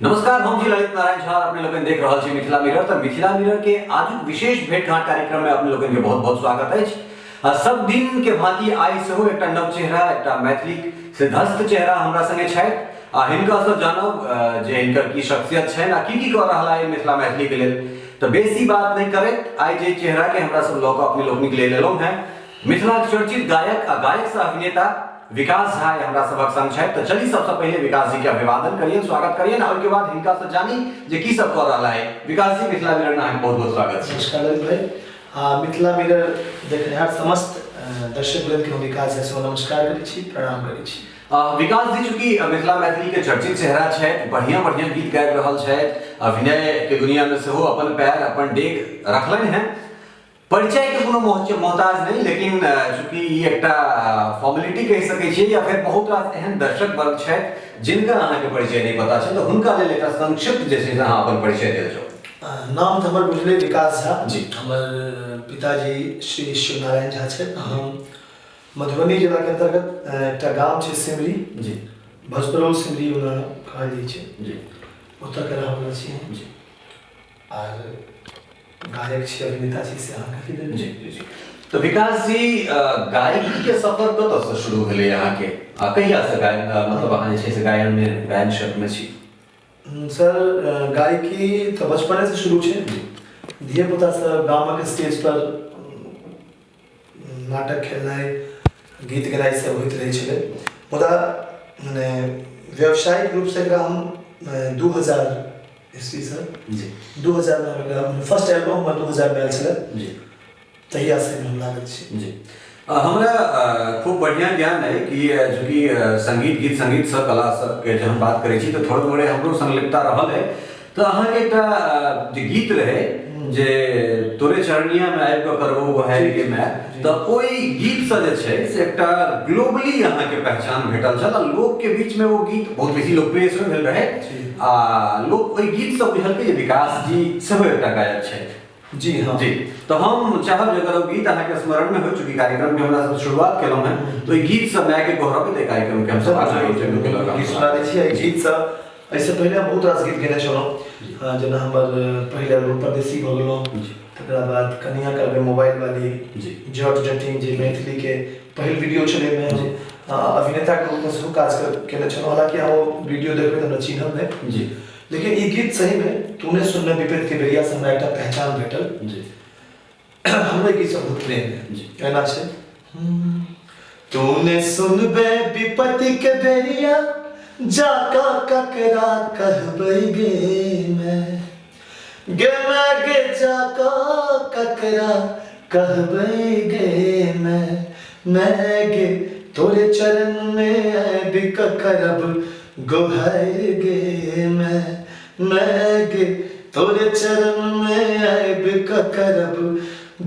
नमस्कार, हम छी ललित नारायण झा, अपने लोकनि देख रहल छी मिथिला मिरर। तऽ मिथिला मिरर के आजुक विशेष भेंटघाट कार्यक्रम में अपने लोकनि के बहुत बहुत स्वागत अछि। आ सब दिन के भांति आइ सेहो एकटा नव चेहरा, एकटा मैथिलीक सिद्धस्त चेहरा हमरा संगे छथि आ हिनका सँ जानब जे हिनकर की शख्सियत छनि आ की की कऽ रहल है मिथिला मैथिली के लेल। तऽ बेसी बात नहि करैत आइ जे चेहरा के हमरा सब लऽ कऽ अपने लोकनिक लेल एलहुँ हेँ, मिथिलाक चर्चित गायक आ गायक सह अभिनेता विकास झा हमरा सभक संग छथि। तऽ चली सबसँ पहिले विकास जी के अभिवादन करियनि, स्वागत करियनि आ ओहिके बाद हिनका से जानी जे की सब कऽ रहल है। विकास जी, मिथिला मिरर में अहाँके बहुत बहुत स्वागत छै। नमस्कार ललित भाई, आ मिथिला मिरर देखनिहार समस्त दर्शक वृंद के हम विकास झा सेहो नमस्कार करै छी, प्रणाम करै छी। विकास जी चूँकि मिथिला मैथिली के चर्चित चेहरा छथि, बढ़िया बढ़िया गीत गाबि रहल छथि, अभिनय के दुनिया में सेहो अपन पैर अपन डेग रखलनि हैं, परिचय के कोनो मोहताज नहीं, लेकिन चूंकि ई एकटा फॉर्मेलिटी कहि सकै छियै या फिर बहुत रास एहन दर्शक वर्ग छथि जिनका अहाँके परिचय नहि पता छै, तऽ हुनका लेल एकटा संक्षिप्त जे छै से अहाँ अपन परिचय देल जाउ। नाम तऽ हमर बुझले विकास झा जी। हमर पिताजी श्री शिवनारायण झा छथि। हम मधुबनी जिलाके अन्तर्गत एकटा गाम छै सिमरी जी, भजपरौल सिमरी ओना कहल जाइ छै जी, ओतऽके रहऽवला छी हम जी। आर गायक छी, अभिनेता छी, से अहाँ कहि देबै। जी जी जी। तऽ विकास जी, गायकी के सफर कतऽसँ शुरू भेलै अहाँके आ कहियासँ गायन, मतलब अहाँ जे छै से गायन में, गायन क्षेत्र में छी? सर, गायकी तऽ बचपनेसँ शुरू छै। धियापुतासँ गामक स्टेज पर नाटक खेलनाइ, गीत गेनाइ सब होइत रहै छलै, मुदा मने व्यावसायिक रूपसँ एकरा हम 2000 ईस्वीसँ 2000मे हम एकरा फर्स्ट एल्बम हमर 2000मे आयल छलै तहियासँ एहिमे हम लागल छी। जी। हमरा खूब बढ़िआँ ज्ञान अइ कि चूँकि सङ्गीत, गीत सङ्गीतसँ कला सबके जहन बात करै छी तऽ थोड़े थोड़े हमरो संलिप्तता रहल अइ। तऽ अहाँके एकटा जे गीत रहै जे तोरे चरनियामे आबि कऽ करबो गोहारि के माय, तऽ ओहि गीतसँ जे छै से एकटा ग्लोबली अहाँके पहचान भेटल छल आ लोकके बीचमे ओ गीत बहुत बेसी लोकप्रिय सेहो भेल रहै आ लोक ओहि गीतसँ बुझलकै जे विकास जी सेहो एकटा गायक छथि। जी हाँ। जी, तऽ हम चाहब जे अगर ओ गीत अहाँके स्मरणमे हो, चूँकि कार्यक्रमके हमरा सब शुरुआत केलहुँ हेँ, तऽ ओहि गीतसँ मायके गोहरबै तऽ कार्यक्रमके हमसब आगाँ इंटरव्यूके लऽ कऽ गीत सुना दै छी। एहि गीतसँ, एहिसँ पहिले हम बहुत रास गीत गेने छलहुँ, जेना हमर पहिल एल्बम परदेसी भऽ गेलहुँ, तकरा बाद कनिया करबै मोबाइल वाली, जट जटिन जे मैथिलीके पहिल वीडियो छलै, ओहिमे हम अभिनेताके रूपमे सेहो काज केने छलहुँ। हालाँकि अहाँ ओ वीडियो देखबै तऽ हमरा चिन्हब नहि लेकिन ई गीत सहीमे तूने सुनने विपैत के बेरियासँ हमरा एकटा पहचान भेटल। हमरा ई गीतसँ बहुत प्रेम है। एना छै, तूने सुनबे विपत्ति के बेरिया जाका ककरा कहबै गे मैं, गे मैं गे जाका ककरा कहबै गे मैं, मैं गे तोरे चरण में आबि कऽ करब गोहारि गे मैं, मैं गे तोरे चरण में आबि कऽ करब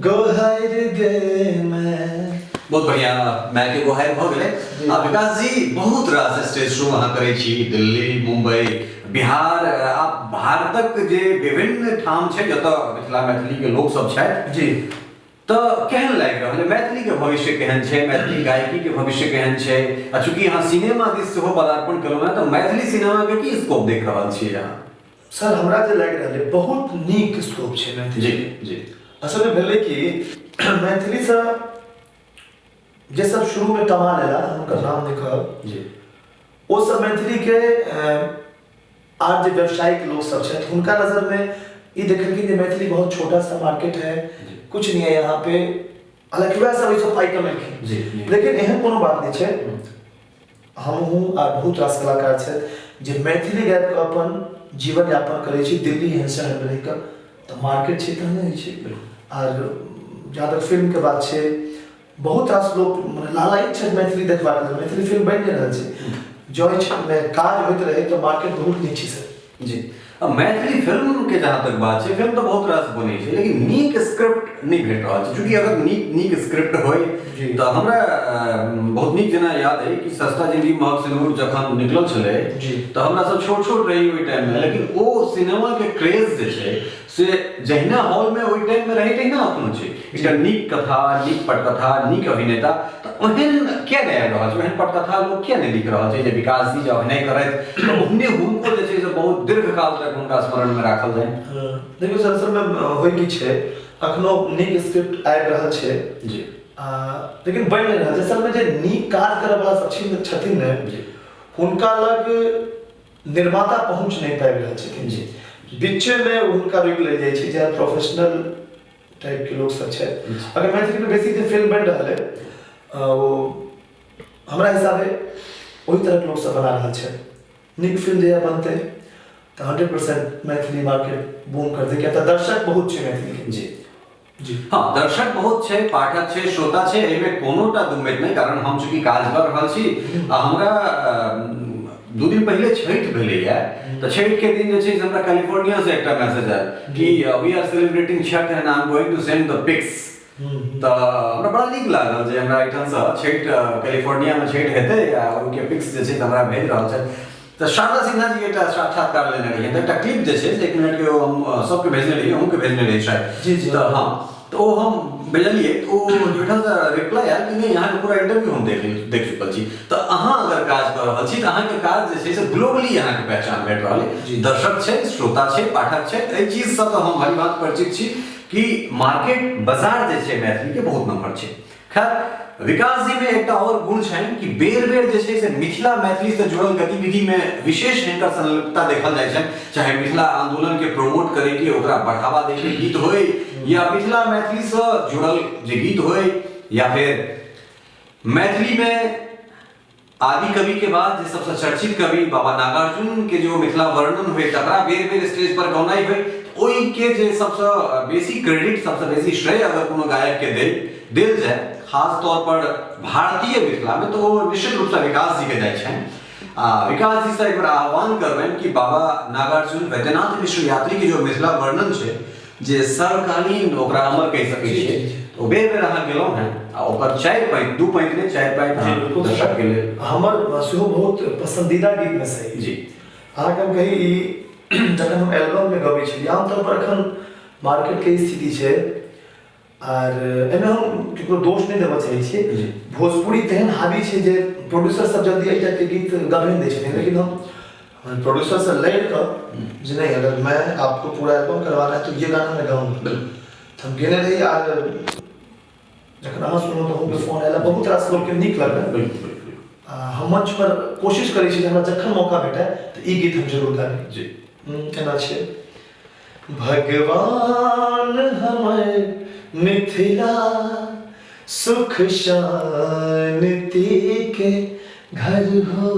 गोहारि गे मैं। बहुत बढ़िया माय के गोहारि भऽ गेलै। आ विकास जी, बहुत रास स्टेज शो अहाँ करै छी दिल्ली, मुंबई, बिहार आ भारतक जे विभिन्न ठाम छै जतऽ मिथिला मैथिली के लोक सब छथि तऽ केहन लागि रहल है मैथिली के भविष्य केहन छै, मैथिली गायकी के भविष्य केहन छै, आ चूँकि अहाँ सिनेमा दिस सेहो पदार्पण केलहुँ हेँ तऽ मैथिली सिनेमा के की स्कोप देख रहल छियै अहाँ? सर, हमरा जे लागि रहल है बहुत नीक स्कोप छै मैथिली। जी जी। असलमे भेलै कि मैथिलीसँ जे सब शुरूमे कमा लेला, हुनकर नाम नहि कहब ओ सब मैथिलीके आर जे व्यावसायिक लोक सब छथि हुनका नजरमे ई देखलखिन जे मैथिली बहुत छोटा सा मार्केट है, कुछ नहीं है यहाँ पे। हालांकि वएह सब ओहिसँ पाइ कमेलखिन लेकिन एहन कोनो बात नहि छै। हमहूँ आ बहुत रास कलाकार छथि जे मैथिली गाबि कऽ अपन जीवन यापन करै छी दिल्ली एहन शहरमे रहि कऽ, तऽ मार्केट छै तहने होइ छै। आर जहाँ तक फिल्मके बात छै, बहुत रास लोक मने लालायित छथि मैथिली देखबाक लेल, मैथिली फिल्म बनि नहि रहल छै। जँ एहि क्षेत्रमे काज होइत रहै तऽ मार्केट बहुत नीक छै सर। जी, आ मैथिली फिल्म के जहाँ तक बात छै, फिल्म तऽ बहुत रास बनै छै लेकिन नीक स्क्रिप्ट नहि भेट रहल छै। चूँकि अगर नीक नीक स्क्रिप्ट होइ तऽ हमरा बहुत नीक जेना याद अइ कि सस्ता जिंदगी महग सिनूर जखन निकलल छलै तऽ हमरा सब छोट छोट रही ओहि टाइममे, लेकिन ओ सिनेमाके क्रेज जे छै से जहिना हॉल में ओहि टाइम में रहै तहिना अखनो छै। एकटा नीक कथा, नीक पटकथा, नीक अभिनेता, तऽ ओहन किया नहि आबि रहल छै, ओहन पटकथा लोक किया नहि लिख रहल छै जे विकास जी जे अभिनय करथि तऽ ओहने हुनको जे छै से बहुत दीर्घकाल तक हुनका स्मरण में राखल जाय। देखियौ सर, असल में होइ की छै, अखनो नीक स्क्रिप्ट आबि रहल छै जी, लेकिन बनि नहि रहल छै। असल में जे नीक काज करऽ वला सब छथिन ने, हुनका लग निर्माता पहुँच नहि पाबि रहल छथिन जी। बीचेमे हुनका रोकि लेल जाइ छै, जे प्रोफेशनल टाइपके लोक सब छथि। अगर मैथिलीमे बेसी जे फिल्म बनि रहल अइ, ओ हमरा हिसाबे ओहि तरहके लोक सब बना रहल छथि। नीक फिल्म जहिया बनतै तऽ 100% मैथिली मार्केट बूम करतै, किया तऽ दर्शक बहुत छै मैथिलीके। जी जी हाँ, दर्शक बहुत छै, पाठक छै, श्रोता छै, एहिमे कोनोटा दुम्बैत नहि, कारण हम चूँकि काज कऽ रहल छी आ हमरा 2 दिन पहिले छठि भेलैया, तऽ छठि के दिन जे छै से हमरा कैलिफोर्निया से एकटा मैसेज आयल कि we are celebrating Chhath and I am going to send the pics. तऽ हमरा बड़ा नीक लागल जे हमरा एहिठामसँ छठि, कैलिफोर्निया मे छठि हेतै आ ओहिके पिक्स जे छै से हमरा भेज रहल छथि। तऽ शारदा सिन्हा जी एकटा साक्षात्कार लेने रहियै, तऽ एकटा क्लिप जे छै से 1 मिनट के ओ हम सबके भेजने रहियै, अहूँके भेजने रहियै शायद। जी, जी। तऽ हँ, तऽ ओ हम भेजलियै, तऽ ओ ओहिठामसँ रिप्लाई आयल कि नहि, अहाँके पूरा इंटरव्यू हम देख चुकल छी। तऽ अहाँ अगर काज कऽ रहल छी तऽ अहाँके काज जे छै से ग्लोबली अहाँके पहचान भेट रहल अइ। दर्शक छै, श्रोता छै, पाठक छै, तऽ एहि चीजसँ तऽ हम भली भाँति परिचित छी कि मार्केट बाजार जे छै मैथिलीके बहुत नम्हर छै। खैर, विकास जी में एकटा और गुण छनि कि बेर बेर जे छै से मिथिला मैथिली से जुड़ल गतिविधि में विशेष हिनकर संलिप्तता देखल जाइ छनि, चाहे मिथिला आंदोलन के प्रमोट करे के, ओकरा बढ़ावा दे के गीत होय, या मिथिला मैथिली से जुड़ल जे गीत होय, या फिर मैथिली में आदि कवि के बाद जे सबसे चर्चित कवि बाबा नागार्जुन के जो मिथिला वर्णन हुए तकरा बेर बेर स्टेज पर गौनाइ हुए, ओहि के जे सबसे बेसी क्रेडिट, सबसे बेसी श्रेय अगर कोनो गायक के देल जाय खास तौर पर भारतीय मिथिला में, तो वो निश्चित रूप से विकास जी के जाइ छनि। आ विकास जी से एक बार आह्वान करबनि कि बाबा नागार्जुन वैद्यनाथ मिश्र यात्री के जो मिथिला वर्णन छै जे सर्वकालीन ओकरा अमर कहि सकै छियै, ओ बेर बेर अहाँ गेलहुँ हेँ आ ओकर 4 पैंत, 2 पैंत नहि 4 पैंत जी, बिल्कुल। दर्शक के लेल। हमर सेहो बहुत पसंदीदा गीत में से जी। अहाँके हम कही, ई जखन हम एल्बम में गबै छलियै, आमतौर पर एखन मार्केट के स्थिति छै आर एहिमे हम केकरो दोष नहि देबऽ चाहै छियै, भोजपुरी तेहन हावी छै जे प्रोड्यूसर सब जल्दी एहि टाइपके गीत गाबे नहि दै छथिन, लेकिन हम प्रोड्यूसर से लड़ि कऽ जे नहीं, अगर मैं आपको पूरा एल्बम करवाना है तो ये गाना मैं गाऊंगा, तऽ हम गेने रही। आर जखन अहाँ सुनलहुँ तऽ अहूँके फोन आयल, बहुत रास लोकके नीक लगल। हम मंच पर कोशिश करै छी जे हमरा जखन मौका भेटय तऽ ई गीत हम जरूर गाबी। जी। एना छै। भगवान हमर मिथिला सुख शांति के घर हो,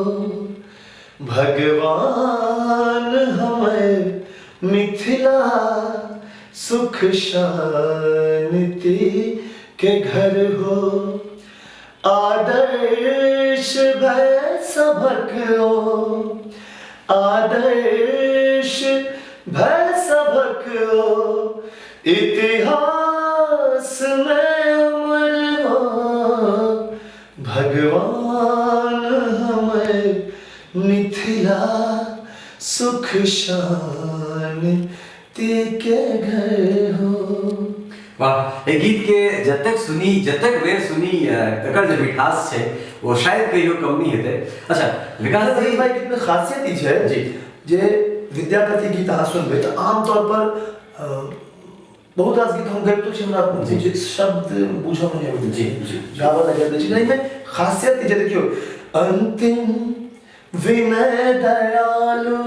भगवान हमर मिथिला सुख शांति के घर हो, आदर्श भय सबक ओ, आदर्श भय सबक ओ, इतिहास में अमर हो, भगवान हमर मिथिला सुख शांति के घर हो। वाह, एहि गीत के जतेक सुनी, जतेक बेर सुनी, तकर जे मिठास छै ओ शायद कहियो कम नहीं हेतै। अच्छा विकास जी, भाई गीत में खासियत ई छै जी। जे विद्यापति गीत अहाँ सुनबै तऽ आमतौर पर बहुत रास गीत हम गाबितो छी, हमरा जी। जे शब्द बुझऽ मे नहि अबैत जी, जी। गाबऽ लागि जाइ छी। एहिमे खासियत ई छै, देखियौ, अंतिम विनय दयालु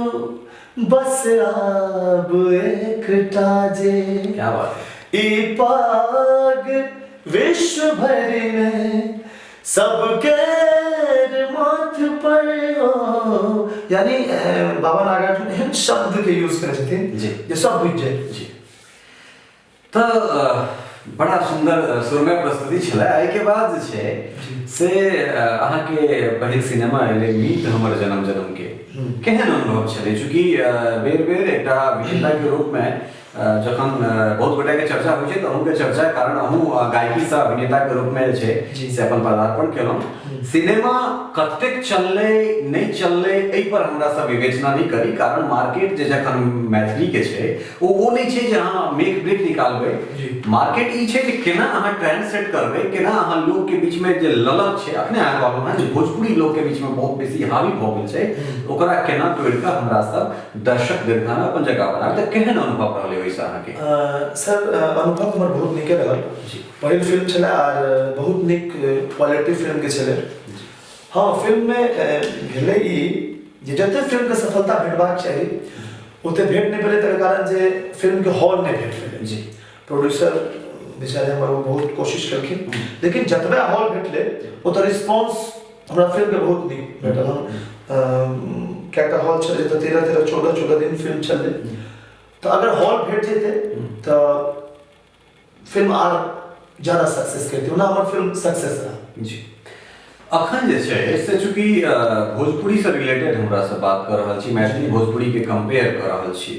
बस आब एकटा जे, क्या बात है। ई पाग विश्व भर में सबके माथ पर हो, यानी बाबा नागार्जुन एहन शब्द के यूज करै छथिन जी। जे सब बुझि जाय। जी। तऽ बड़ा सुंदर सुरमय प्रस्तुति छलै। एहिके बाद जे छै से अहाँके पहिल सिनेमा एलै मीत हमर जन्म जन्म के, केहन अनुभव छलै? चूँकि बेर बेर एकटा अभिनेता के रूप में जखन बहुत गोटा के चर्चा होइ छै तऽ अहूँके चर्चा, कारण अहूँ गायकी से अभिनेता के रूप में जे छै जी। से अपन पदार्पण केलहुँ। सिनेमा कतेक चललै नहि चललै एहि पर हमरा सब विवेचना नहि करी, कारण मार्केट जे जखन मैथिली के छै ओ नहि छै जे अहाँ मेक ब्रेक निकालबै। मार्केट ई छै जे केना अहाँ ट्रेंड सेट करबै, केना अहाँ लोक के बीच में जे ललक छै, अखने अहाँ कहलहुँ हेँ जे भोजपुरी लोक के बीच में बहुत बेसी हावी भऽ गेल छै, ओकरा केना तोड़ि कऽ हमरा सब दर्शक दीर्घा में अपन जगह बनाबी। तऽ केहन अनुभव रहलै ओहिसँ अहाँके? सर, अनुभव हमर बहुत नीके रहल। पहिल फिल्म छलै आर बहुत नीक क्वालिटी फिल्मके छलै। हँ, फिल्ममे भेलै ई जे जतेक फिल्मके सफलता भेटबाक चाही ओते भेट नहि पेलै, तकर कारण जे फिल्मके हॉल नहि भेट पेलै। प्रोड्यूसर बेचारे हमर ओ बहुत कोशिश केलखिन, लेकिन जतबे हॉल भेटलै ओतऽ रिस्पॉन्स हमरा फिल्मके बहुत नीक भेटल। हम कएटा हॉल छलै तऽ 13 13 14 14 दिन फिल्म चललै, तऽ अगर हॉल भेट जेतै तऽ फिल्म आर ज्यादा सक्सेस करतै। ओना हमर फिल्म सक्सेस रहल। जी, अखन जे छै से चूँकि भोजपुरीसँ रिलेटेड हमरासँ बात कऽ रहल छी, मैथिली भोजपुरीके कम्पेयर कऽ रहल छी।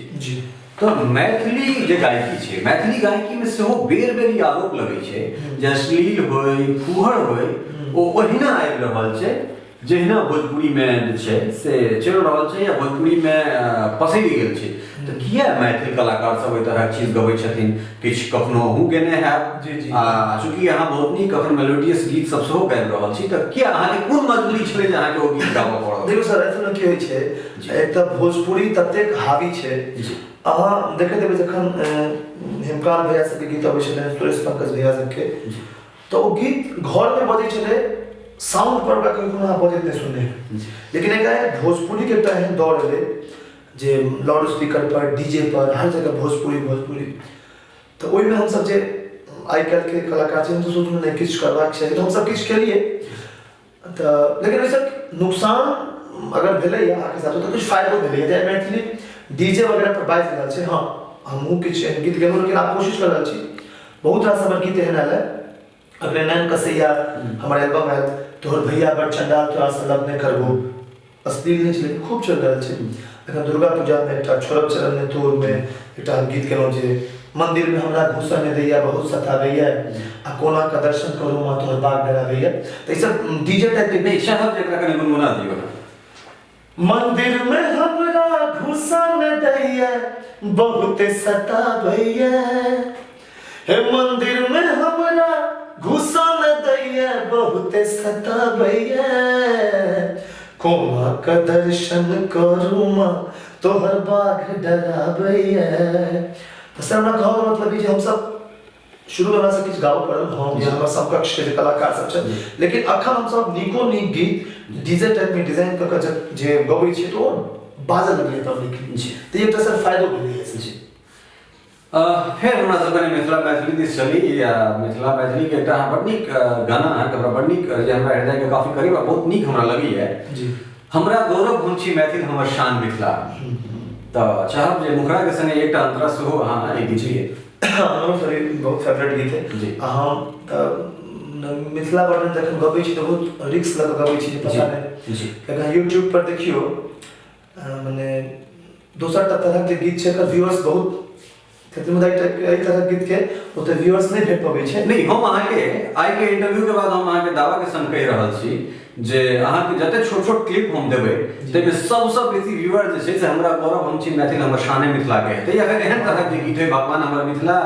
तऽ मैथिली जे गायकी छै, मैथिली गायकीमे सेहो बेर बेर ई आरोप लगै छै जे अश्लील होइ, फूहड़ होइ, ओ ओहिना आबि रहल छै जहिना भोजपुरीमे जे छै से चलि रहल छै या भोजपुरीमे पसरि गेल छै। तऽ किया मैथिल कलाकार सब एहि तरहक चीज गबै छथिन? किछु कखनो अहूँ गेने हैब। जी जी। आ चूँकि अहाँ बहुत नीक अखन मेलोडियस गीत सब सेहो गाबि रहल छी, तऽ किया अहाँके कोन मजबूरी छलै जे अहाँके ओ गीत गाबऽ पड़ल? देखियौ सर, एहिमे की होइ छै, एक तऽ भोजपुरी ततेक हावी छै, अहाँ देखैत हेबै जखन हेमकान्त भैया सबके गीत अबै छलै, सुरेश पंकज भैया सबके, तऽ ओ गीत घरमे बजै छलै, साउंड पर ओकरा कभी कोनो अहाँ बजैत नहि सुनने। लेकिन एकाएक भोजपुरीके एकटा एहन दौर एलै जे लाउड स्पीकर पर, डीजे पर, हर जगह भोजपुरी भोजपुरी। तऽ ओहिमे हमसब जे आइ काल्हिके कलाकार छी, हमसब सोचलहुँ नहि किछु करबाक चाही, तऽ हमसब किछु केलियै। तऽ लेकिन ओहिसँ नुकसान अगर भेलैए अहाँके हिसाबसँ तऽ किछु फायदो भेलैए जे मैथिली डीजे वगैरह पर बाजि रहल छै। हँ, हमहूँ किछु एहन गीत गेलहुँ, लेकिन आब कोशिश कऽ रहल छी। बहुत रास हमर गीत एहन आयल है अपने, नैन कसैया हमर एल्बम आयल, तोहर भैया बड़ चंडाल तोरा से लव नहि करबो, अश्लील नहि छै लेकिन खूब चलि रहल छै। एखन दुर्गा पूजामे एकटा छोड़ब चरण नहि तोरमे एकटा हम गीत गेलहुँ जे मंदिरमे हमरा घुसऽ नहि दैया बहुत सताबैया आ कोना कऽ दर्शन करू माँ तोहर बाग डराबैया। तऽ ई सब डीजे टाइपके नहि चाहब जे एकरा कनि गुनगुना दियौ। मंदिर में हमरा घुसऽ नहि दैया बहुत सताबैया, हे मंदिर में हमरा घुसऽ नहि दैया बहुत सताबैया, कोना के दर्शन करू माँ तोहर बाघ डराबैया। तऽ सर, हमरा कहऽके मतलब ई जे हमसब शुरू हमरा सब किछु गाबऽ पड़ल, हम या हमर समकक्ष के जे कलाकार सब छथि, लेकिन अखन हमसब नीको नीक गीत डीजे टाइप में डिजाइन कऽ कऽ जे गबै छियै तऽ ओ बाजऽ लगलै पब्लिक। तऽ एकटा सर फायदो भेलै। जी, फेर हमरा सब कनि मिथिला मैथिली दिस चली। या मिथिला मैथिली के एकटा बड़ नीक गाना अहाँके हमरा बड़ नीक जे हमरा हृदय के काफी करीब आ बहुत नीक हमरा लगैया, हमरा गौरव हम छी मैथिल हमर शान मिथिला। तऽ चाहब जे मुखड़ा के संगे एकटा अंतरा सेहो अहाँ एक गीत। हमरो सर बहुत फेवरेट गीत है। आ हम तऽ मिथिला वर्णन जखन गबै छी तऽ बहुत रिक्स लऽ कऽ गबै छी जे पता नहि, कियाकि यूट्यूब पर देखियौ मने दोसर तरहक जे गीत छै एकर व्यूअर्स बहुत छथिन, मुदा एहि तरहक गीतके ओते व्यूअर्स नहि भेट पबै छै। नहि, हम अहाँके आइके इंटरव्यू के बाद हम अहाँके दावा के संग कहि रहल छी जे अहाँके जते छोट छोट क्लिप हम देबै ताहिमे सबसँ बेसी व्यूअर जे छै से हमरा गौरव हम छी मैथिल हमर शाने मिथिला के हेतै, या फेर एहन तरहक जे गीत होइ भगवान हमर मिथिला,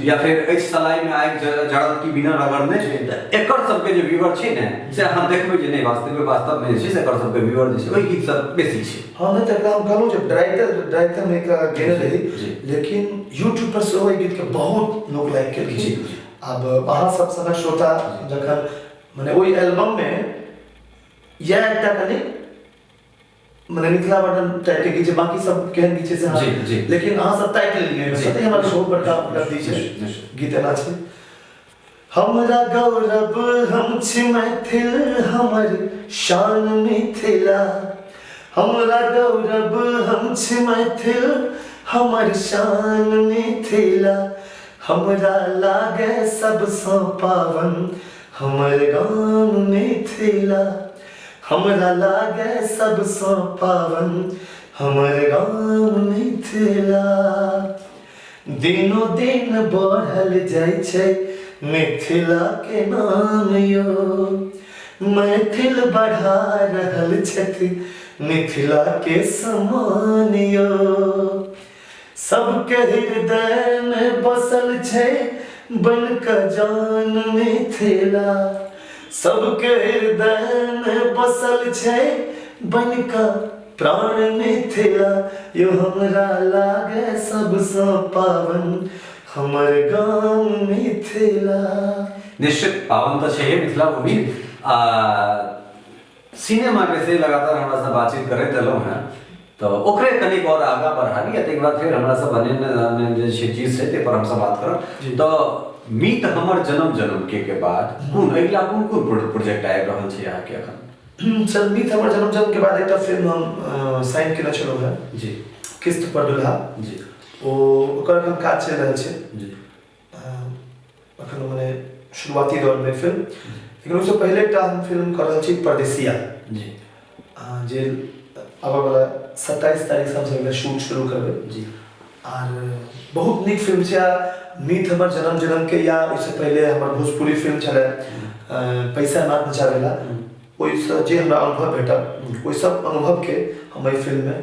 या फेर अछि सलाइमे आगि जड़ल की बिना रगड़ने, तऽ एकर सबके जे व्यूअर छै ने से अहाँ देखबै जे नहि वास्तवमे जे छै से एकर सबके व्यूअर जे छै ओहि गीत सब बेसी छै। हँ, नहि तऽ एकरा हम कहलहुँ जे डायरेक्टर मे एकरा गेने रही, लेकिन यूट्यूब पर सेहो एहि गीतके बहुत लोक लाइक केलखिन। आब अहाँ सब सनक श्रोता जखन मने ओहि एल्बममे इएह एकटा कनि मने मिथिला वर्णन टाइपके गीत छै, बाकी सब केहन गीत छै से, लेकिन अहाँ सब ताकि लेलियै, तऽ हमरा बहुत बड़का उपलब्धि छै। गीत एना छै, हमरा गौरव हम छी मैथिल हमर शान मिथिला, हमरा गौरव हम छी मैथिल हमर शान मिथिला, हमरा लागे सबसँ पावन हमर गाम मिथिला, हमरा लागे सबसँ पावन हमर गाम मिथिला, दिनो दिन बढ़ल जाइ छै मिथिला के नाम यो, मैथिल बढ़ा रहल छथि मिथिला के सम्मान यौ। सबके हृदय में बसल छै बन कऽ जान मिथिला, सबके हृदय में बसल छै बन कऽ प्राण मिथिला। यो हमरा लागे सबसँ पावन हमर गाम मिथिला। निश्चित पावन तऽ छैहे मिथिला भूमि। आ सिनेमा के से लगातार हमरा से बातचीत करैत एलहुँ हेँ, तऽ ओकरे कनिक आओर आगाँ बढ़ाबी आ ताहिके बाद फेर हमरा सब अन्य अन्य जे छै चीज छै ताहि पर हमसब बात करब। तऽ मीत हमर जन्म जन्म के बाद कोन अगिला कोन कोन प्रोजेक्ट आबि रहल छै अहाँके एखन? सर, मीत हमर जन्म जन्म के बाद एकटा फिल्म हम साइन केने छलहुँ हेँ। जी। किस्त पर दुल्हा। जी। ओ ओकर एखन काज चलि रहल छै। जी। एखन मने शुरुआती दौरमे फिल्म, लेकिन ओहिसँ पहिले एकटा हम फिल्म कऽ रहल छी परदेसिया। जी। जे आबयवला 27 तारीखसँ हमसब एकर शूट शुरू करबै। जी। आर बहुत नीक फिल्म छै। आ मीत हमर जन्म जन्मके या ओहिसँ पहिले हमर भोजपुरी फिल्म छलै पैसा नाच नचाबेला, ओहिसँ जे हमरा अनुभव भेटल ओहि सब अनुभवके हम एहि फिल्ममे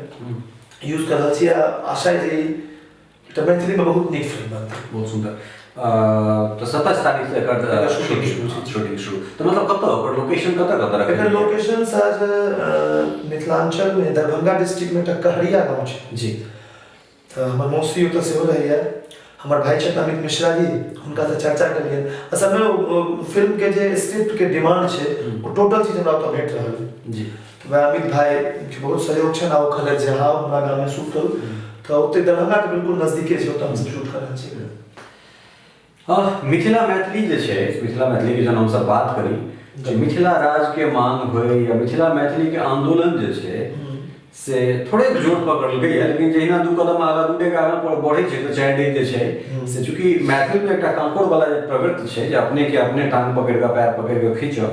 यूज कऽ रहल छी आ आशा जे एकटा मैथिलीमे बहुत नीक फिल्म बनतै। बहुत सुन्दर। तऽ 27 तारीख से एकर एकर शूटिंग शुरू छै। शूटिंग शुरू। तऽ मतलब कतऽ ओकर लोकेशन कतऽ कतऽ रखल एकर गेलै? लोकेशन सर मिथिलाञ्चलमे दरभंगा डिस्ट्रिक्टमे एकटा कहरिया गाँव छै। जी। तऽ हमर मौसी ओतऽ सेहो रहैया। हमर भाइ छथि अमित मिश्रा जी, हुनकासँ चर्चा केलियनि। असलमे ओ फिल्मके जे स्क्रिप्टके डिमांड छै ओ टोटल चीज हमरा ओतऽ भेट रहल अइ। जी। तऽ वएह अमित भाइके बहुत सहयोग छनि आ ओ कहलथि जे हँ हमरा गाममे शूट करू। तऽ ओतहि दरभंगाके बिल्कुल नजदीके छै, ओतऽ हमसब शूट कऽ रहल छी। हँ, मिथिला मैथिली जे छै, मिथिला मैथिलीके जहन हमसब बात करी जे मिथिला राज्यके मांग होइ या मिथिला मैथिलीके आन्दोलन जे छै से थोड़े जोर पकड़लकैए, लेकिन जहिना दू कदम आगाँ दू डेग आगाँ बढ़ै छै तऽ चारि डेग जे छै से चूँकि मैथिलीमे एकटा कांकोड़वला जे प्रवृत्ति छै जे अपनेके अपने टांग पकड़ि कऽ पैर पकड़ि कऽ खींचब,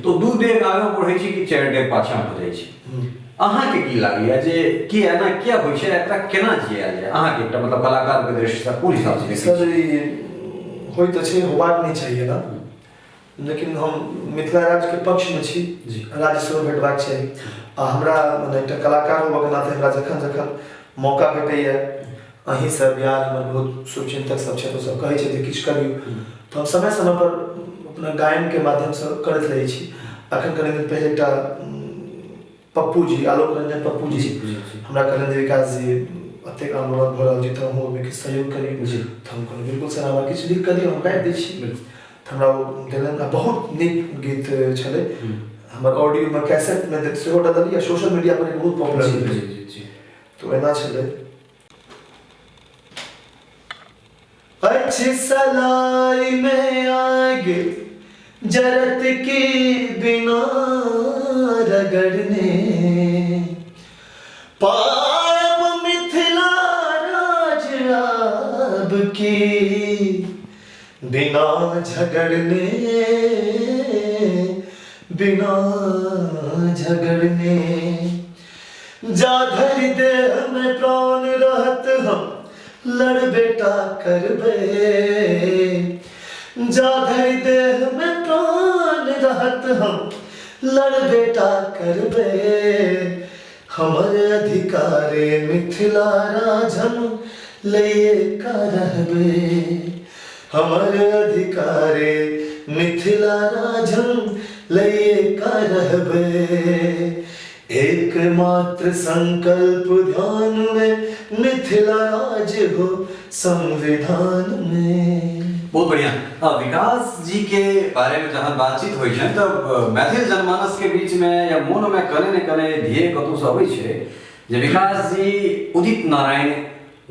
तऽ दू डेग आगाँ बढ़ै छै कि चारि डेग पाछाँ भऽ जाइ छै। अहाँके की लागैए जे की एना किया होइ छै, एकरा केना जियायल जाय? अहाँके एकटा मतलब कलाकारके दृष्टिसँ कोन हिसाबसँ देखै सर, छी? ई होइ तऽ छै, होबाक नहि चाहिए ना, लेकिन हम मिथिला राज्यके पक्षमे छी। जी। राज्य सेहो भेटबाक चाही। आ हमरा मने एकटा कलाकार होबऽके नाते हमरा जखन जखन मौका भेटैए, अहीं सब यार हमर बहुत शुभचिंतक सब छथि, ओ सब कहै छथि जे किछु करियौ, तऽ हम समय समयपर अपना गायनके माध्यमसँ करैत रहै छी। अखन कनि दिन पहिले एकटा पप्पू जी, आलोक रंजन पप्पू जी, जी, जी। हमरा कहलनि जे विकास जी एतेक आन्दोलन भऽ रहल छै तऽ अहूँ ओहिमे किछु सहयोग करियौ। जी। तऽ हम कहलहुँ बिल्कुल सर, हमरा किछु लिख कऽ दियौ, हम गाबि दै छी। तऽ हमरा ओ देलनि आ बहुत नीक गीत छलै। हमर ऑडियोमे कैसेटमे सेहो डलल आ सोशल मीडिया पर बहुत पॉपुलर जी भेलै। जी जी जी। तऽ एना छलै। अच्छी सलाई में आग जरत की बिना रगड़ने, पाब मिथिला राज आब की बिना झगड़ने, बिना झगड़ने। जा धरि देह में प्राण रहत हम लड़ बेटा करबे, जा धरि देह में प्राण रहत हम लड़ बेटा करबे। हमर अधिकारे मिथिला राज हम लैए का रहबे, हमर अधिकारे मिथिला राज हम लैए का रहबे। एकमात्र संकल्प ध्यान में मिथिला राज हो संविधान में। बहुत बढ़िया। विकास जी के बारे में जहाँ बातचीत होइ छै तऽ मैथिल जनमानस के बीच में या मोन में कने ने कने ध्येय कतौ से अबै छै जे विकास जी उदित नारायण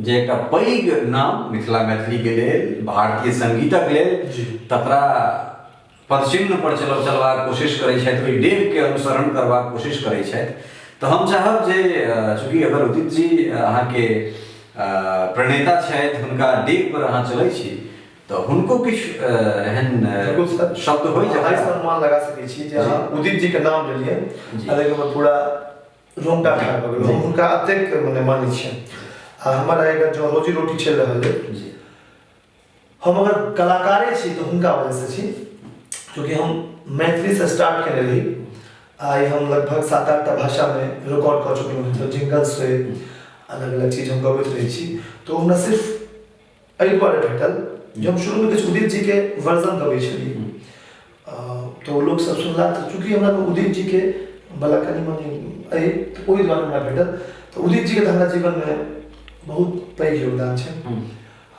जे एकटा पैघ नाम मिथिला मैथिली के लेल, भारतीय संगीतक लेल, तकरा पदचिह्न पर चलब चलबाक कोशिश करै छथि, ओहि डेगके अनुसरण करबाक कोशिश करै छथि। तऽ हम चाहब जे चूँकि अगर उदित जी अहाँके प्रणेता छथि, हुनका डेग पर अहाँ चलै छी, तऽ हुनको किछु एहन शब्द होइ जे अनुमान लगा सकै छी जे अहाँ उदित जी के नाम लेलियै, लेकिन हमर पूरा रोंगटा ठाढ़ भऽ गेल। हम हुनका एतेक मने मानै छियनि। आ हमर आइ अगर जो रोजी रोटी चलि रहल अइ, हम अगर कलाकारे छी तऽ हुनका वजहसँ छी, चूँकि हम मैथिलीसँ स्टार्ट केने रही, आइ हम लगभग 7-8 टा भाषामे रिकॉर्ड कऽ चुकलहुँ हँ। जिंगल्स होइ, अलग अलग चीज हम गबैत रहै छी। तऽ ओ हमरा सिर्फ एहि दुआरे भेटल जे हम शुरूमे किछु उदित जीके वर्जन गबै छलियै, तऽ ओ लोकसभ सुनला। तऽ चूँकि हमरा उदित जीके बला कनि मनि अइ, तऽ ओहि दुआरे हमरा भेटल। तऽ उदित जीके तऽ हमरा जीवनमे बहुत पैघ योगदान छै।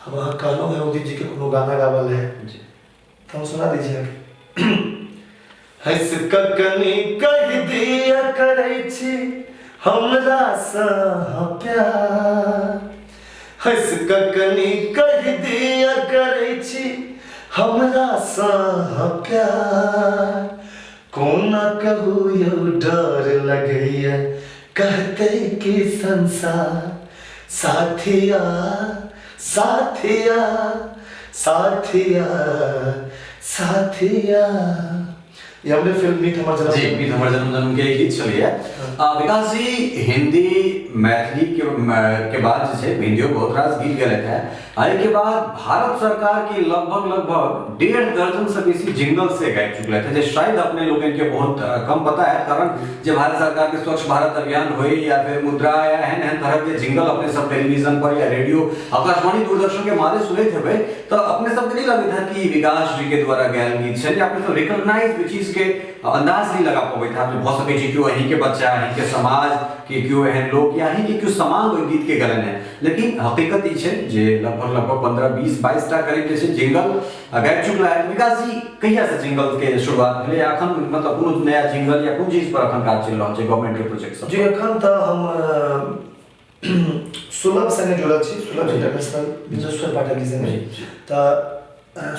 आब अहाँ कहलहुँ हेँ उदित जीके कोनो गाना गाबऽ लए, तऽ हम सुना दै छी अहाँके। हँसि कऽ कनि कहि दिअ, करै छी हमरासँ अहाँ प्यार। हँसि कऽ कनि कहि दिअ, करै छी हमरासँ अहाँ प्यार। कोना कहू यौ, डर लगैया, कहतै कि संसार। साथिया, साथिया, साथिया, साथिया। ये हमरे फिल्म मीत हमर जन्म। जी, मीत हमर जन्म जन्म के गीत छलैए। विकास जी, हिंदी मैथिली के बाद जे छै हिंदियो बहुत रास गीत गेलथि हैं। एहिके बाद भारत सरकार के लगभग लगभग 1.5 दर्जन से बेसी जिंगल से गाबि चुकलथि हैं, जे शायद अपने लोगन के बहुत कम पता है। कारण जे भारत सरकार के स्वच्छ भारत अभियान होई या फिर मुद्रा या एहन एहन तरह के जिंगल अपने सब टेलीविजन पर या रेडियो, आकाशवाणी, दूरदर्शन के मादे सुनैत हेबै, तऽ अपने सबके नहीं लगैत हैत कि विकास जी के द्वारा गायल गीत छै। अपने सब रिकॉग्नाइज ओहि चीज के अंदाज नहीं लगा पबैत हैत। भऽ सकै छै केओ अहीं के बच्चा, अहीं के समाज के केओ एहन लोक या अहीं के केओ समाज ओहि गीत के गेलनि है। लेकिन हकीकत ई छै जे लगभग लगभग 15, 20, 22 टा करीब जे छै जिंगल गाबि चुकला है। विकास जी, कहिया से जिंगल के शुरुआत भेलै? अखन मतलब कोनो नया जिंगल या कोन चीज पर अखन काज चलि रहल छै, गवर्नमेंट के प्रोजेक्ट सब? जी, एखन तऽ हम सुलभ संगे जुड़ल छी, सुलभ इंटरनेशनल, विजेश्वर पाठक जी संगे। तऽ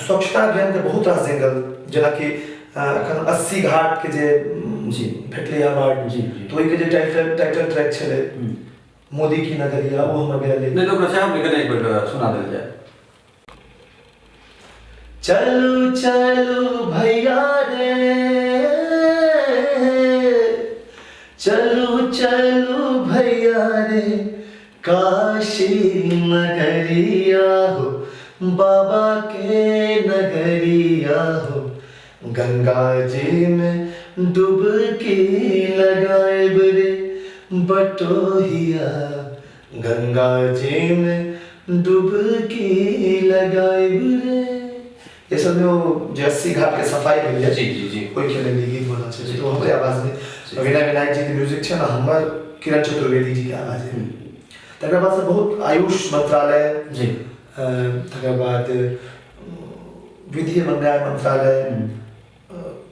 स्वच्छता अभियानके बहुत रास जिंगल, जेनाकि एखन 80 घाटके जे भेटलै अवार्ड, जी जी तऽ ओहिके जे टाइटल टाइटल ट्रैक छलै, मोदी की नगरिया, ओ हमर गेल। नहि तऽ ओकरा चाहब, लेकिन एक बेर सुना देल जाय। चलू चलू भैया रे, चलू चलू भैया रे, काशी नगरिया हो, बाबा के नगरिया हो। गंगा जी में डुबकी लगाएब रे बटोहिया, गंगा जी में डुबकी लगाएब रे। ये सब में वो जे 80 घाट के सफाई भेल जी जी जी ओहिके लेल ई गीत बनल छै। तो हमरे आवाज में, विनय विनायक जी के म्यूजिक छै ने, हमर किरण चतुर्वेदी जी के आवाज है। तकर बाद से बहुत आयुष मंत्रालय, तकर बाद विधि एवं न्याय मंत्रालय,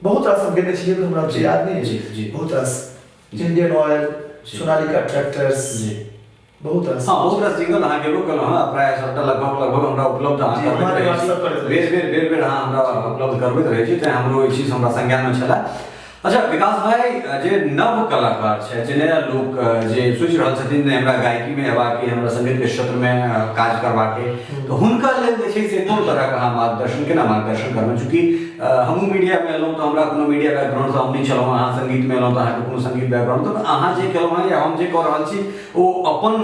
बहुत रास हम गेने छियै, हमरा याद नहि। जी जी बहुत रास, इंडियन ऑयल, सोनालिका ट्रैक्टर्स, बहुत रास। हाँ, बहुत रास जिंगल अहाँ गेबो केलहुँ हँ। प्रायः सबटा लगभग लगभग हमरा उपलब्ध अहाँ करबैत रहै छी। बेर बेर बेर बेर अहाँ हमरा उपलब्ध करबैत रहै छी, तेँ हमरो ई चीज हमरा संज्ञानमे छलै। अच्छा विकास भाई, जे नव कलाकार छै, जे नया लोक जे सोचि रहल छथिन, नहि हमरा गायकीमे अयबाक, हमरा संगीतके क्षेत्रमे काज करबाक, तऽ हुनका लेल जे छै से कोन तरहके अहाँ मार्गदर्शन, केना मार्गदर्शन करबै? चूँकि हमहूँ मीडियामे एलहुँ तऽ हमरा कोनो मीडिया बैकग्राउंडसँ हम नहि छलहुँ। अहाँ संगीतमे एलहुँ तऽ अहाँके कोनो संगीत बैकग्राउंड, तऽ अहाँ जे केलहुँ हँ या हम जे कऽ रहल छी, ओ अपन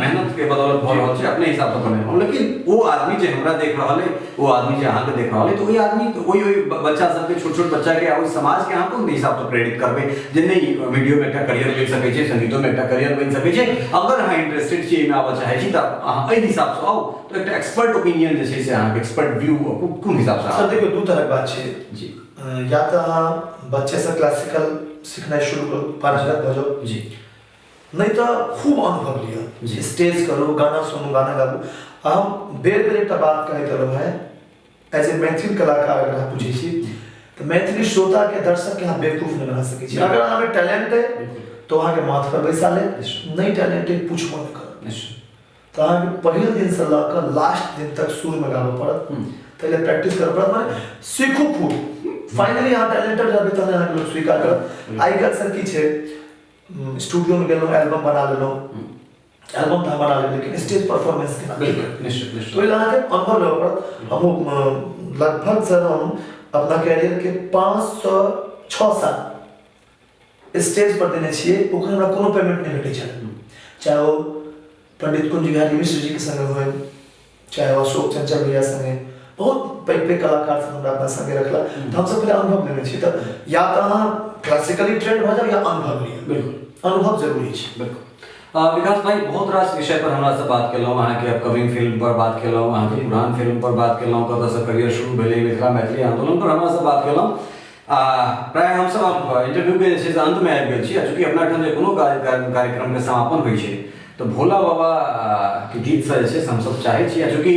मेहनतके बदौलत भऽ रहल छै, अपने हिसाबसँ बनेलहुँ। लेकिन ओ आदमी जे हमरा देख रहल अइ, ओ आदमी जे अहाँके देख रहल अइ, तऽ ओहि आदमी, ओहि ओहि बच्चा सबके, छोट छोट बच्चाके, ओहि समाजके अहाँ कोन हिसाबसँ प्रेरित करबै जे नहि, वीडियोमे एकटा करियर बनि सकै छै, संगीतोमे एकटा करियर बनि सकै छै, अगर अहाँ इंटरेस्टेड छी, एहिमे आबऽ चाहै छी, तऽ अहाँ एहि हिसाबसँ आउ? तऽ एकटा एक्सपर्ट ओपिनियन जे छै से अहाँके एक्सपर्ट व्यू कोन हिसाबसँ? सर, देखियौ, दू तरहक बात छै। या तऽ अहाँ बच्चेसँ क्लासिकल सिखनाइ शुरू करू, पारंगत भऽ जाउ, नहि तऽ खूब अनुभव लिअ, स्टेज करू, गाना सुनू, गाना गाबू। आ हम बेर बेर एकटा बात कहैत रहलहुँ हेँ, एज ए मैथिल कलाकार अगर अहाँ पूछै छी, तऽ मैथिली श्रोताके, दर्शकके अहाँ बेवकूफ नहि बना सकै छी। अगर अहाँमे टैलेंट अइ तऽ अहाँके माथ पर बैसा लेत, नहि टैलेंट अइ, पूछबो नहि करत। तऽ अहाँके पहिल दिनसँ लऽ कऽ लास्ट दिन तक सुरमे गाबऽ पड़त, ताहि लए प्रैक्टिस करऽ पड़त। माने सीखू खूब। फाइनली अहाँ टैलेंटेड रहबै तहन अहाँके लोक स्वीकार करत। आइ काल्हि सर की छै, स्टूडियोमे गेलहुँ, एल्बम बना लेलहुँ। एल्बम तऽ हम बना लेब, लेकिन स्टेज परफॉर्मेंस केना? बिल्कुल निश्चित निश्चित तऽ ओहि लए अहाँके अनुभव लेबऽ पड़त। हमहूँ लगभग सर, हम अपना कैरियरके 5 सँ 6 साल स्टेज पर देने छियै। ओकर हमरा कोनो पेमेंट नहि भेटै छलै, चाहे ओ पंडित कुंज बिहारी मिश्र जीके संगे होइ, चाहे ओ अशोक चंचल भैया संगे। बहुत पैघ पैघ कलाकार सब हमरा अपना संगे रखला, तऽ हमसब पहिले अनुभव लेने छी। तऽ या तऽ अहाँ क्लासिकली ट्रेंड भऽ जाउ या अनुभव लिअ। बिल्कुल, अनुभव जरूरी छै। बिल्कुल। विकास भाई, बहुत रास विषय पर हमरा से बात केलहुँ, अहाँके अपकमिंग फिल्म पर बात केलहुँ, अहाँके पुरान फिल्म पर बात केलहुँ, कतऽसँ करियर शुरू भेलै, मिथिला मैथिली आंदोलन पर हमरा से बात केलहुँ। आ प्रायः हमसब आब इंटरव्यू के जे छै से अंत में आबि गेल छी। आ चूँकि अपना एहिठाम जे कोनो कार्यक्रम के समापन होइ छै तऽ भोला बाबा के गीतसँ जे छै से हमसब चाहै छी। आ चूँकि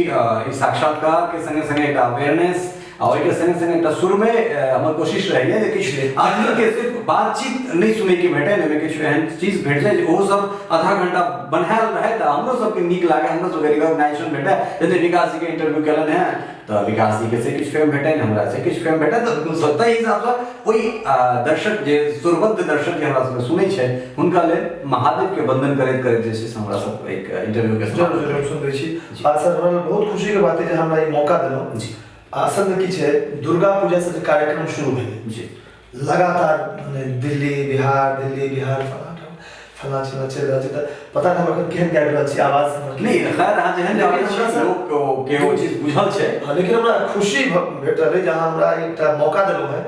ई साक्षात्कार के संगे संगे एकटा अवेयरनेस आ ओहिके संगे संगे एकटा सुरमे हमर कोशिश रहैए जे किछु आदमीके सिर्फ बातचीत नहि सुनैके भेटै, ओहिमे किछु एहन चीज भेट जाय जे ओहो सब आधा घंटा बन्हायल रहै तऽ हमरो सबके नीक लागै, हमरो सबके रिकॉग्नाइजेशन भेटै। जते विकास जीके इंटरव्यू केलनि हेँ तऽ विकास जीके से किछु फेम भेटनि, हमरा से किछु फेम भेटै, तऽ ताहि हिसाबसँ ओहि दर्शक जे सुरबद्ध दर्शक जे हमरा सबके सुनै छै हुनका लेल महादेवके वंदन करैत करैत जे छै से हमरा सब एक इंटरव्यू के जरूर जरूर हम सुनबै छी। आ सर, हमरा बहुत खुशीके बात है जे हमरा ई मौका देलहुँ। जी। असल में की छै, दुर्गा पूजा से जे कार्यक्रम शुरू भेलै जी, लगातार मने दिल्ली बिहार, दिल्ली बिहार, फलाना फलाना चिल्लाना चलि रहल छै, तऽ पता नहि हम एखन केहन गाबि रहल छी, आवाज हमर नहि। खैर, अहाँ जेहन लेकिन गाबै छी हमरा लोक के ओ चीज बुझल छै। हँ, लेकिन हमरा खुशी भेट रहल अइ जे अहाँ हमरा एकटा मौका देलहुँ हेँ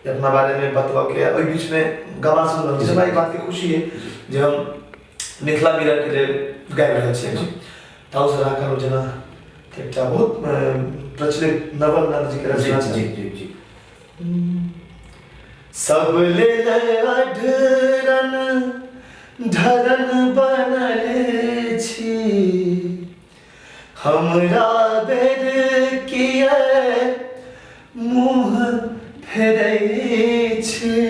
जे अपना बारेमे बतबऽके, ओहि बीचमे गाना सुनि रहल छी। हमरा ई बातके खुशी अइ जे हम मिथिला मिररके लेल गाबि रहल छी एखन। ताहूसँ अहाँ कहलहुँ जेना एकटा बहुत प्रचलित नवल नन्द जीके रचना छै। जी जी जी। सब लेल अढरन ढरन बनल छी, हमरा बेर किए मुँह फेरै छी,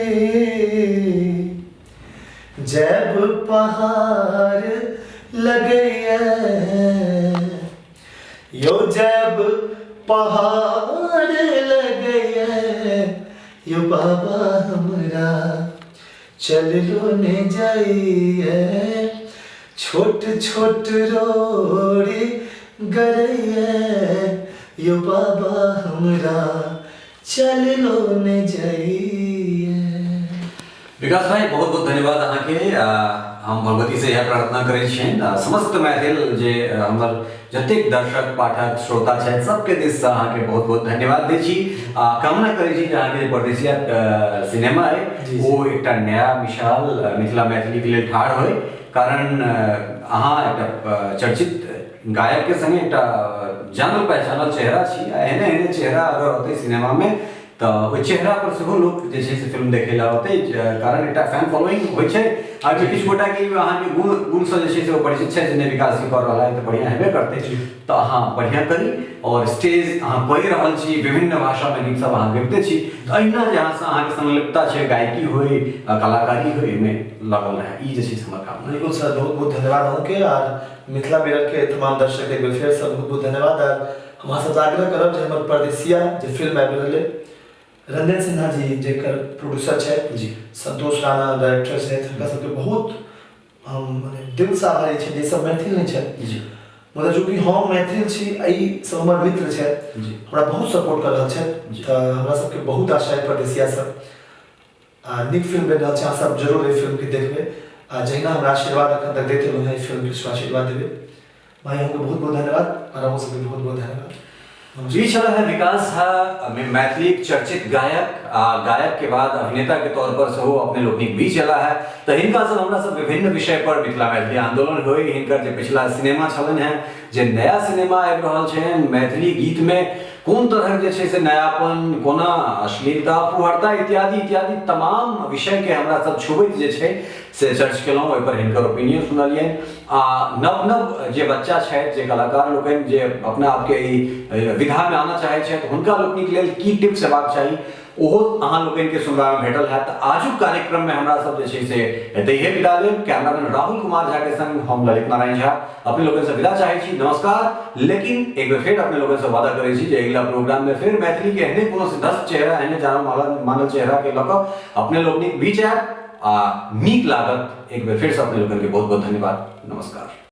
जब पहाड़ लगैए यो, जब पहाड़ लगैए यो बाबा, हमरा चललो ने जाइए, छोट छोट रोड़ी गरैए यो बाबा, हमरा चललो ने जाइए। विकास भाई, बहुत बहुत धन्यवाद अहाँके। हम भगवती से इएह प्रार्थना करै छियनि, समस्त मैथिल जे हमर जतेक दर्शक पाठक श्रोता छथि सबके दिससँ अहाँके बहुत बहुत धन्यवाद दै छी आ कामना करै छी जे अहाँके जे परदेसिया सिनेमा अइ ओ एकटा नया विशाल मिथिला मैथिलीके लेल ठाढ़ होइ, कारण अहाँ एकटा चर्चित गायकके संगे एकटा जानल पहचानल चेहरा छी आ एहने एहने चेहरा अगर रहतै सिनेमामे तऽ ओहि चेहरा पर सेहो लोक जे छै से फिल्म देखै लए औतै, कारण एकटा फैन फॉलोइंग होइ छै। आ जे किछु गोटाके अहाँके गुणसँ जे छै से ओ परिचित छै जे नहि विकास जी कऽ रहल है तऽ बढ़िआँ हेबे करतै। तऽ अहाँ बढ़िआँ करी आओर स्टेज अहाँ कऽ रहल छी, विभिन्न भाषामे गीत सब अहाँ गबिते छी, तऽ अहिना जे अहाँसँ अहाँके संलिप्तता छै, गायकी होइ कलाकारी होइ, एहिमे लगल रहै, ई जे छै से हमर कामना। बिल्कुल सर, बहुत बहुत धन्यवाद अहूँके आर मिथिला मिररके तमाम दर्शक एक बेर फेरसँ बहुत बहुत धन्यवाद। आर हम अहाँ सबसँ आग्रह करब जे हमर परदेसिया जे फिल्म आबि रहल अइ, रंजन सिन्हा जी जेकर प्रोड्यूसर छथि जी, संतोष राणा डायरेक्टर छथि, हुनका सबके बहुत हम मने दिलसँ आभारी छी। जे सब मैथिल नहि छथि जी, मुदा चूँकि हम मैथिल छी, एहि सब हमर मित्र छथि जी, हमरा बहुत सपोर्ट कऽ रहल छथि, तऽ हमरा सबके बहुत आशा अइ परदेसिया सब आ नीक फिल्म बनि रहल छै। अहाँ सब जरूर एहि फिल्मके देखबै आ जहिना हमरा आशीर्वाद एखन तक दैत एलहुँ हेँ, एहि फिल्मके सेहो आशीर्वाद देबै। भाई, अहूँके बहुत बहुत धन्यवाद आओर अहूँ सबके बहुत बहुत धन्यवाद। जी, छल है विकास झा, मैथिली चर्चित गायक आ गायक के बाद अभिनेता के तौर पर सेहो अपने लोकनिक बीच एला है। तऽ हिनका सब हमरा सब विभिन्न विषय पर मिथिला मैथिली आंदोलन होय, हिनकर जे पिछला सिनेमा छलनि हेँ, जे नया सिनेमा आबि रहल छनि, मैथिली गीत में कोन तरहक जे छै से नयापन, कोना अश्लीलता, फुहरता इत्यादि इत्यादि तमाम विषय के हमरा सब छुबैत जे छै से चर्च केलहुँ, ओहिपर हिनकर ओपिनियन सुनलियनि आ नव नव जे बच्चा छथि, जे कलाकार लोकनि जे अपना आपके एहि विधामे आनऽ चाहै छथि, हुनका लोकनिक लेल की टिप्स हेबाक चाही, ओहो अहाँ लोकनिके सुनबामे भेटल हैत। तऽ आजुक कार्यक्रममे हमरा सब जे छै से एतहिए विदा लेब। कैमरामैन राहुल कुमार झा के संग हम ललित नारायण झा अपने लोकनिसँ विदा चाहै छी। नमस्कार। लेकिन एक बेर फेर अपने लोकनिसँ वादा करै छी जे अगिला प्रोग्राममे फेर मैथिलीके एहने कोनो सिद्धस्त चेहरा, एहने जानल मानल चेहराके लऽ कऽ अपने लोकनिक बीच आयब आ नीक लागत। एक बेर फेरसँ अपने लोकनिके बहुत बहुत धन्यवाद। नमस्कार।